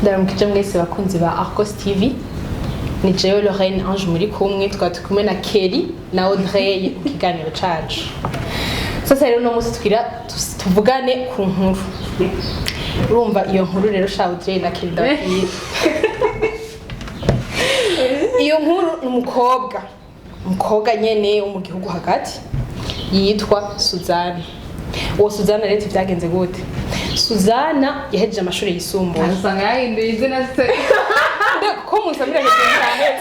Ndaramukije mwese bakunzi ba Arcos TV. Ni jewe Lorraine Ange muri kumwe, tukaba turi kumwe na Kelly na Audrey mu kiganiro cacu. Sasa rero uno munsi twira tuvugane ku nkuru. Urumva iyo nkuru rero sha Audrey na Kelly, ndababwira. Iyo nkuru ni umukobwa nyene wo mu gihugu hagati yitwa Suzanne. Uwo Suzanne rero vyagenze gute? Suzanne yahejeje amashuri yisumbuye. Usanga yahinduye izina se? Ko munsamira hejuru cyane.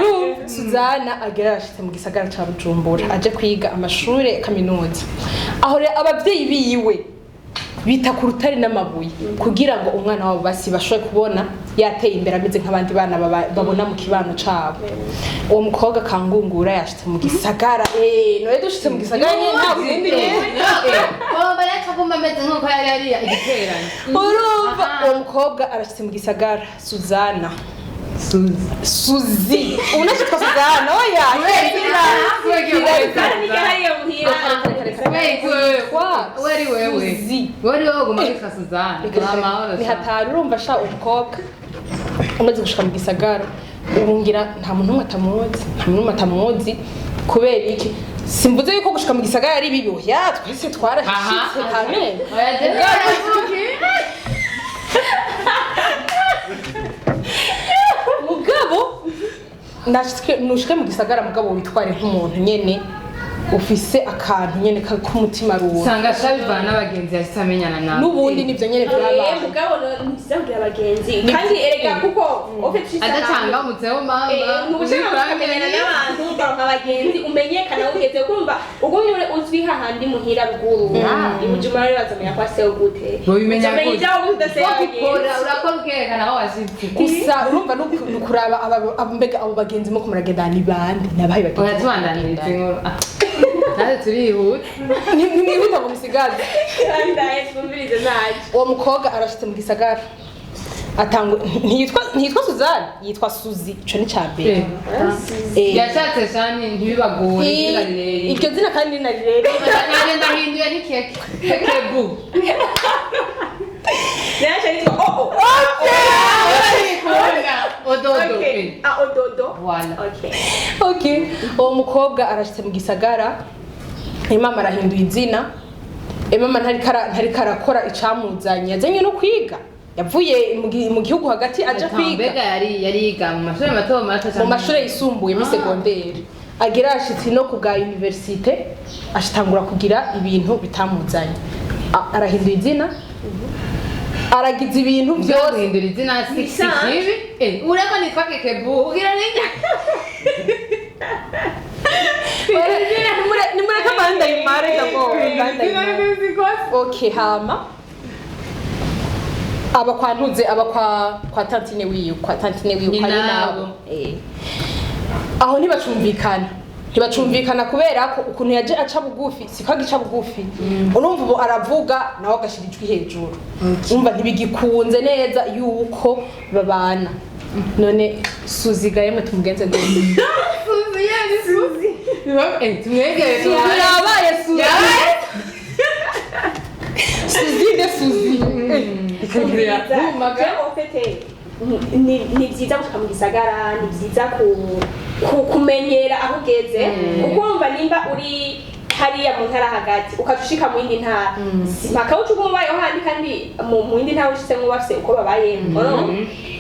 Urumva Suzana agera arashitse mu gisagara ca Bujumbura aje kwiga amashure kaminuza. Aho rero abavyeyi biwe bita ku rutare n'amabuye kugira ngo umwana wabo basi bashobore kubona yateye imbere, ameze nk'abandi bana babona mu kibano cabo. Uwo mukobwa kangungura yashitse mu gisagara, none dushitse mu gisagara nyene nta burundi nyene. Waba reka aguma ameze nk'uko yari yari igiterane. Urumva uwo mukobwa arashitse mu gisagara, Suzana. Suzi. Suzi ubu nacitwa Suzana, oya. We ari wewe. Suzi. We ari wewe uguma witwa Suzanne. Uri amahoro. Ni hatari. Urumva sha, umukobwa umaze gushika mu gisagara ubu ngira nta muntu n'umwe atamuzi, nta muntu n'umwe atamuzi. Kubera iki? Simvuze yuko gushika mu gisagara ari bibi, oya, twese twarashitse kamere. Oya, jewe naravukiye. Mugabo nushike mu gisagara, mugabo witware nk'umuntu nyene ufise akantu nyene k'umutima ruwo. Usanga sha bivana n'abagenzi yahise amenyana nawe. N'ubundi nivyo nyene vyabaye. Mugabo nziza kugira abagenzi kandi erega kuko ufite adacangamutseho mama. Ntubusha ukamenyana n'abantu, ukaronka abagenzi, umenyekana ugeze kumva ugumye uri uzwi hahandi muhira ruguru i Bujumbura, rero bazamenya ko aseho gute? Bobimenya Uzomenya gute? ibyawe gute udaseho Ukora abagenzi? urakora ukerekana aho washitse. Gusa urumva ni ukuraba mbega abo bagenzi muko muragenda ni bande, ni abahe bagenzi? Uratubandaniriza inkuru. Ah, natwe turihuta. Ntimwihuta ngo musigaze. Ndaye twumvirize ntacyo. Uwo mukobwa arashitse mu gisagara, atangwa ntiyitwa Suzanne, yitwa Suzi. Ico ni ca mbere. Yashatse shani ntibibagore izina rirerire. Iryo zina kandi ni na rirerire. Nanjye ndahinduye ni keke kekebu. Naje nitwa oo. Ododo. Okay, ah, ododo. Voilà. Okay. Okay, uwo mukobwa arashitse mu gisagara, imama arahinduye izina. Imama ntariko arakora icamuzanye, yazanye no kwiga. Yavuye mu gihugu hagati aja kwiga. Mbega yari yiga mu mashuri mato mato? Mu mashuri yisumbuye, muri segonderi. Agira ashitse no ku bwa université, ashitangura kugira ibintu bitamuzanye. Arahinduye izina, aragize ibintu byose byose. Guhindura izina si Bisanzwe. kibi. Ureko nitwa kekebu ugira ninja. Nimureke amanda yimare d'abord, amanda yimare. Okay, hama aba kwa ntuze, aba kwa tantine wiwe, kwa Nyinabo. nyinabo. Aho ntibacumvikana kubera ko ukuntu yaje aca bugufi siko agica bugufi. Urumva ubu aravuga nawe agashira ijwi hejuru. Urumva ntibigikunze neza yuko babana. None Suzi yemwe, tumugenze gute? Suzi yari Suzi. Tumwegere. Suzi yabaye Suzi. Yabaye. Suzi de Suzi. Bumaga. Jewe ufite ni byiza gushika mu gisagara, ni byiza kumenyera aho ugeze, ukumva nimba uri hariya mu ntara hagati ukaca ushika mu yindi ntara, si mpaka uca uguma ubayeho handi kandi mu yindi ntara ushitsemwo bafise uko babayemo. Urumva?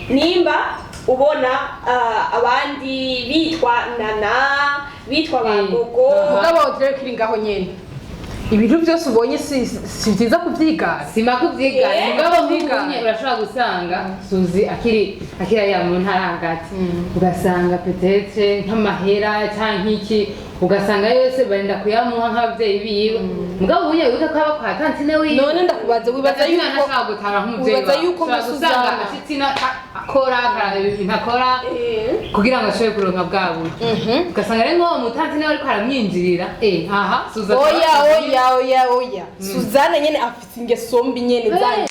Nimba ubona abandi bitwa nana, bitwa ba gogo. Mugabo rero kiri ngaho nyene, ibintu byose ubonye si byiza kubyigana. Sima kubyigana. Mugabo Kubyigana. nk'ubunye urashobora gusanga Suzi akiri hariya mu ntara hagati, ugasanga peut-être nk'amahera canke iki, ugasanga yose barinda kuyamuha nk'abavyeyi biwe. Mugabo ubunye wibuke ko aba kwa tantine wiwe. None ndakubaza, wibaza umwana yuko ashobora gutara nk'umuvyeyi wibaza wawe. yuko Ushobora nka gusanga Suzana- ashitse ino akora akaraba ibintu akora kugira ngo ashobore kuronka bwa buryo, ugasanga rero nk'uwo mutantine we ariko aramwinjirira, aha Suzi Oya, oya, oya, oya, Suzanne nyene afite ingeso mbi nyene zanyu.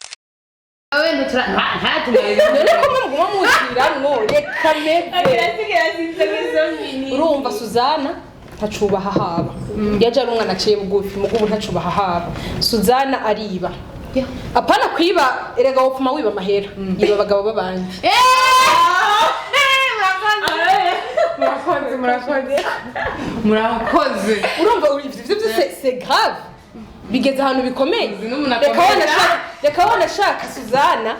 Wewe ntutura ntatumarira. None ko mwe muguma muziramwo, reka meze. Asigaye asinze nk'izo mini. Urumva Suzana ntacubaha haba. Yaje ari umwana aciye bugufi, mugubu ntacubaha haba. Suzana ariba. Apana kwiba, erega wopfuma wiba amahera, yiba abagabo b'abandi. Murakoze, murakoze, murakoze. Urumva ivyo byose c'est grave, bigeze ahantu bikomeye. Uzi n'umuntu Reka akomeza. Reka wanashaka Suzana,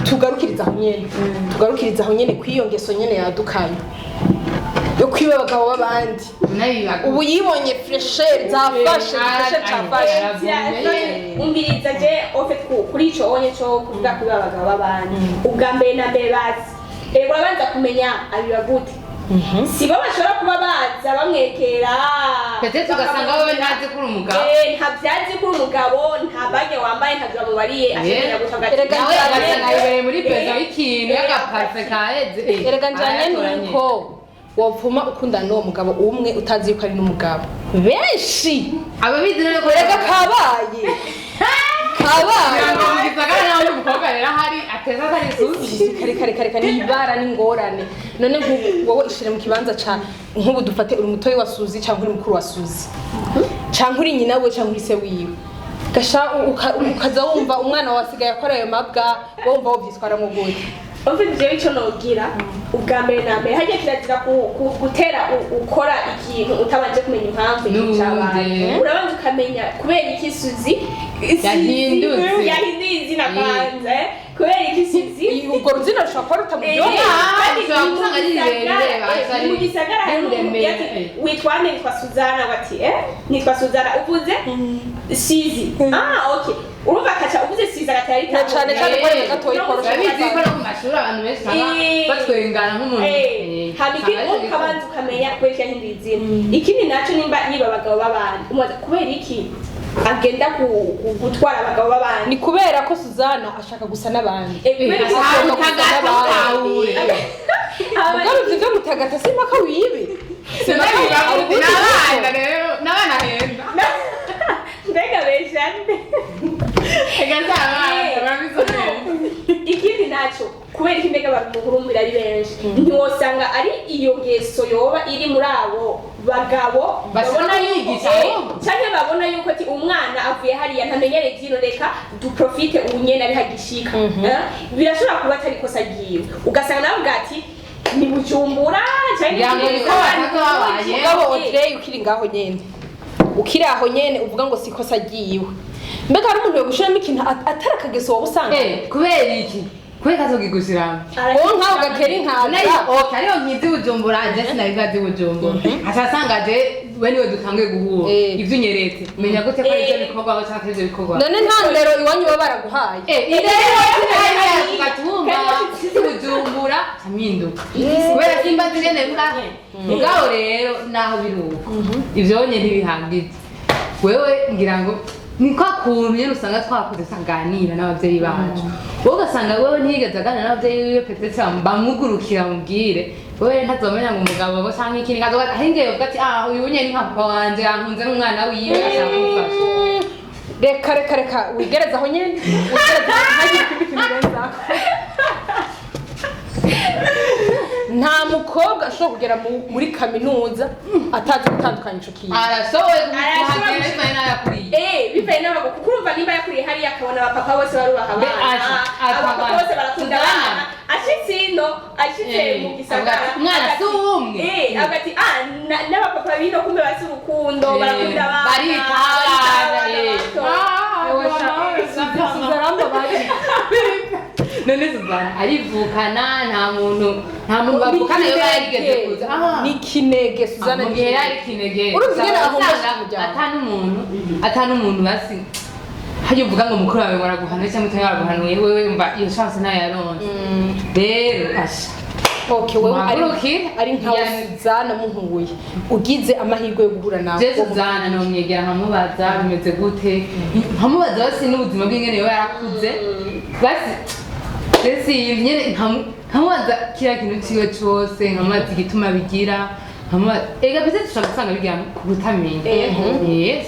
tugarukiriza aho nyene, tugarukiriza aho nyene kw'iyo ngeso nyene yadukanye yo kwiba abagabo b'abandi. Ubu yibonye fraîcheur zafashe, fraîcheur cafashe. Umviriza, je au fait kuri ico onye co kuvuga kuri abagabo b'abandi, ubwa mbere na mbere bazi, ego urabanza kumenya abiba gute, si bo bashobora kuba baza bamwekera. Peut-être ugasanga wowe ntazi ko uri umugabo. Ntabyazi ko uri umugabo, nta bague wambaye, ntabyo bamubariye, ashobora guca agati. Erega Nawe njyanye- ugasanga yibereye muri bezo y'ikintu y'agaparufe kaheze. Erega njanye nuko wopfuma ukundana n'uwo mugabo umwe utazi yuko ari n'umugabo benshi. Ababizi none ko Erega kabaye, kabaye. Ngo mu gisagara nawe umukobwa rero ahari ateza atari isugi. Kare kare kare kare, ibara n'ingorane. None nk'ubu wowe ishire mu kibanza ca nk'ubu dufate uri mutoyi wa Suzi, cyangwa uri mukuru wa Suzi, cyangwa uri nyina we, cyangwa uri se wiwe, gasha ukaza wumva umwana wawe asigaye akora ayo mabwa, wumva wovyitwaramwo gute? Umva, jewe ico nogira ubwa mbere na mbere, harya kirazira gutera ukora ikintu utabanje kumenya impamvu ikintu N'ubundi. cabaye. Urabanza ukamenya kubera iki Suzi Yahindutse. yahinduye izina kwanza, kubera iki Suzi. Urwo ruzina rushobora kuba rutamuryoheye. Kandi ushobora ni mu gusanga ari gisagara, rirerire, basa ni mu gisagara hari ruremeye. n'umuntu ati witwa nde? Nitwa Suzana. Bati nitwa Suzana, uvuze Sizi, ah okay, urumva akaca uvuze Sizi agatera Na cane cane ko ari gatoyi korosha. Urabizi ko no mu mashuri abantu benshi baba batwengana nk'umuntu. Hama ikindi, usanga ari ukabanza ukamenya kubera iki yahinduye izina. Ikindi naco, nimba niba abagabo b'abandi, umubaza kubera iki agenda gutwara abagabo b'abandi. Ni kubera ko Suzana ashaka gusa n'abandi. Kubera iki Ashaka ashaka gutagata gusa utahure. Mugabo ivyo vyo gutagata si mpaka wibe. N'abana rero, n'abana henda. Mbega bejane. Ega si abana barabisomeye. Ikindi naco, kubera iki mbega bamuhurumbira ari benshi? Ntiwosanga ari iyo ngeso yoba iri muri abo bagabo Bashaka babona yuko kuyigisha ahubwo. Canke babona yuko ati umwana avuye hariya ntamenyereye ivyino, reka duprofite ubu nyene ari hagishika. Birashobora kuba atari ikosa ryiwe, ugasanga nawe uvuga ati ni Bujumbura canke Ngira ngo niko bataza babaye. Mugabo Audrey, ukiri ngaho nyene, ukiri aho nyene uvuga ngo sikosa ryiwe, mbega hari umuntu yogushiramo ikintu atari akageso woba usanga? Kubera iki? Kubera kazogigushiramo. Wowe nkawe gatera inkaza. Nari okay, ariyo nkizi Bujumbura, je sinari bwazi Bujumbura. Asasanga je we niwe dutanguye guhura. Ivyo unyeretse menya gute ko ari ivyo bikorwa aho canke atari ivyo bikorwa? None nta ndero iwanyu baba baraguhaye? Indero ku gatumba sizi Bujumbura campinduka kubera simba zingene mbwa. Mugabo rero naho biri uko, ivyo nye ntibihagije. Wewe ngira ngo ni kwa kuntu nyene usanga twakuze tuganira n'abavyeyi bacu, wowe ugasanga wewe ntiyigeze aganira n'abavyeyi biwe, peut-être bamwugurukira bamubwire, wewe ntazomenya ngo umugabo ngo canke ikindi kazoga ahengeye uvuga ati ah, uyu nyene ni nka papa wanje, yankunze n'umwana wiwe, ashaka kumufasha. Reka reka reka, wigereze aho nyene, wigereze aho, ntagire ikindi kintu urenzako. Nta mukobwa ashobora kugera muri kaminuza atazi gutandukanya ico kintu. Arashoboye Arashoboye. kuhagera bivanye n'aho yakuriye. Bivanye n'abagabo, kuko urumva niba yakuriye hariya akabona abapapa bose barubaha Be abana, abapapa atabana. bose barakunda Suzana. abana, ashitse ino, ashitse mu gisagara, avuga ati, umwana si uwumwe. Avuga ati ah, n'abapapa bino kumbe basi urukundo, barakunda abana, baritaho baritaho abana, abana bato. Arambabaje. None Suzana arivukana, nta muntu bavukana yoba yarigeze kuza. Ni kinege Suzana. Mu gihe yari kinege. Urumva ingene usanga ahomba umuryango. Ata n'umuntu basi hajya uvuga ngo mukuru wawe ngo araguhanuye cyangwa utari waraguhanuye, wewe mba iyo chance nayo yaronse rero asha. Okay, wewe ari Muhaguruke. ari nkawe Suzana muhuye, ugize amahirwe yo guhura nawe. Je Suzana nomwegera nkamubaza bimeze gute, nkamubaza basi n'ubuzima bw'ingene yoba yarakuze, basi mbese nyene nkamubaza kiriya kintu ciwe cose, nkamubaza igituma bigira, nkamubaza ega mbese dushobora gusanga bigira ku kutamenya.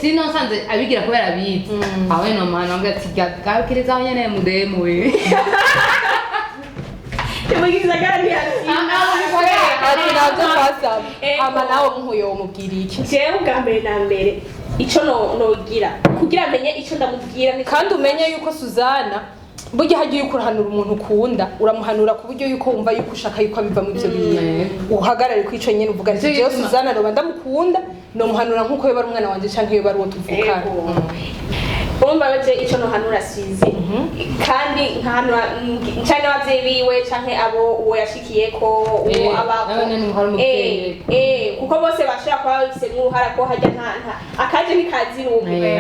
Sino nsanze abigira kubera abizi, aho nomuhana nkamubaza ati gabikiriza aho nyene mudemu we. Mu gisagara ntiyatsinda. Ati nabyo twasaba. Ego. Ama nawe muhuye womubwira iki? Jewe ubwa mbere na mbere Ico nogira kugira amenye ico ndamubwira Kandi umenye yuko Suzana, burya hagiye yuko urahanura umuntu ukunda, uramuhanura ku buryo yuko wumva yuko ushaka yuko abiva mu ivyo bintu, uhagarare kuri ico nyene, uvuga ati: Nico "Jewe gituma- Suzana noba ndamukunda, nomuhanura nk'uko yoba ari umwana wanje canke yoba ari uwo tuvukana." Ego. Urumva baje ico nohanura Suzi, kandi nkahanura canke n'abavyeyi biwe canke abo uwo yashikiyeko, uwo abako. Nawe nyene umuhari umuvyeyi. Kuko bose bashobora kuba babifisemwo uruhara, ko harya nta akaje ntikazira umwe.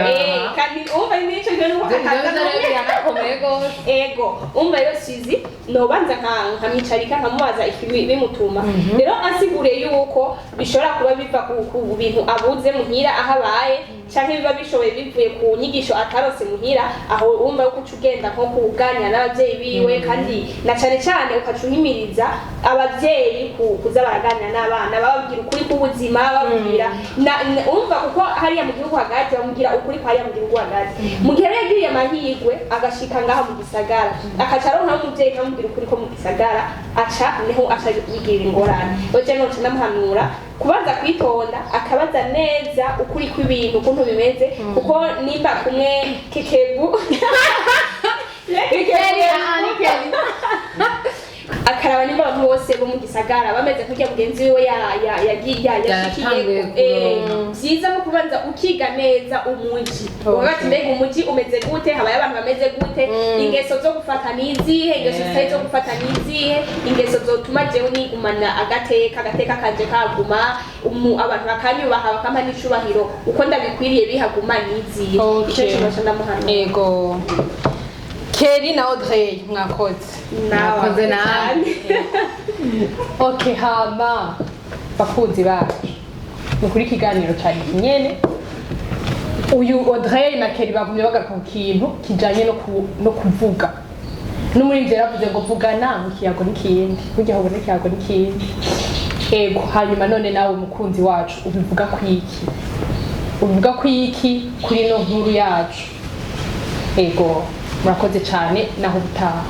Kandi urumva nico gihe nuko Ivyo kakaza rero n'umwe. Biranakomeye gose. Ego, umva rero Suzi nobanza nkamwicarika, nkamubaza bimutuma. Rero ansiguriye yuko bishobora kuba biva ku bintu abuze muhira aho abaye, canke biba bishoboye bivuye ku nyigisho atarose muhira aho. Wumva yuko uca ugenda nko kuganira n'abavyeyi biwe, kandi na cane cane ukaca uhimiriza abavyeyi kuza baraganira n'abana, bababwira ukuri k'ubuzima, bababwira umva, kuko hariya mu gihugu hagati bamubwira ukuri ko hariya mu gihugu hagati. Mu gihe rero yagiriye amahirwe agashika ngaha mu gisagara, akaca aronka umuvyeyi nkamubwira ukuri ko mu gisagara, aca niho aca yigirira ingorane. Rero noca ndamuhanura kubanza kwitonda, akabaza neza ukuri kw'ibintu ukuntu bimeze, kuko nimba kumwe kekebu Kelly, ah, ni Kelly. Akaraba nimba abantu bose bo mu gisagara bameze kurya mugenzi wiwe Yatanguye yashikiyeko. kuronka. Vyiza no kubanza ukiga neza umuji, ukavuga ati: "Mbega umuji umeze gute? Habaye abantu bameze gute? Ingeso zo gufata ni izihe? Ingeso zitari zo gufata ni izihe? Ingeso zotuma jewe nigumana agateka kanje kaguma, abantu bakanyubaha, bakampa n'icubahiro uko ndabikwiriye, bihaguma ni izihe?" Ico nico noca ndamuhanura. Ego, Kelly na Audrey, mwakoze. Nawe. Mwakoze nawe. Okay, hama bakunzi bacu, ni kuri ikiganiro cyari kinyene. Uyu Audrey na Kelly bagumye bagaruka ku kintu kijanye no kuvuga. N'umuririmbyi yaravuze ngo vugana mu kiyago n'ikindi, burya ubona ikiyago n'ikindi. Ego, hanyuma none nawe umukunzi wacu, ubivuga kwiki? Ubivuga kwiki kuri ino nkuru yacu? Ego, murakoze cyane, naho ubutaha.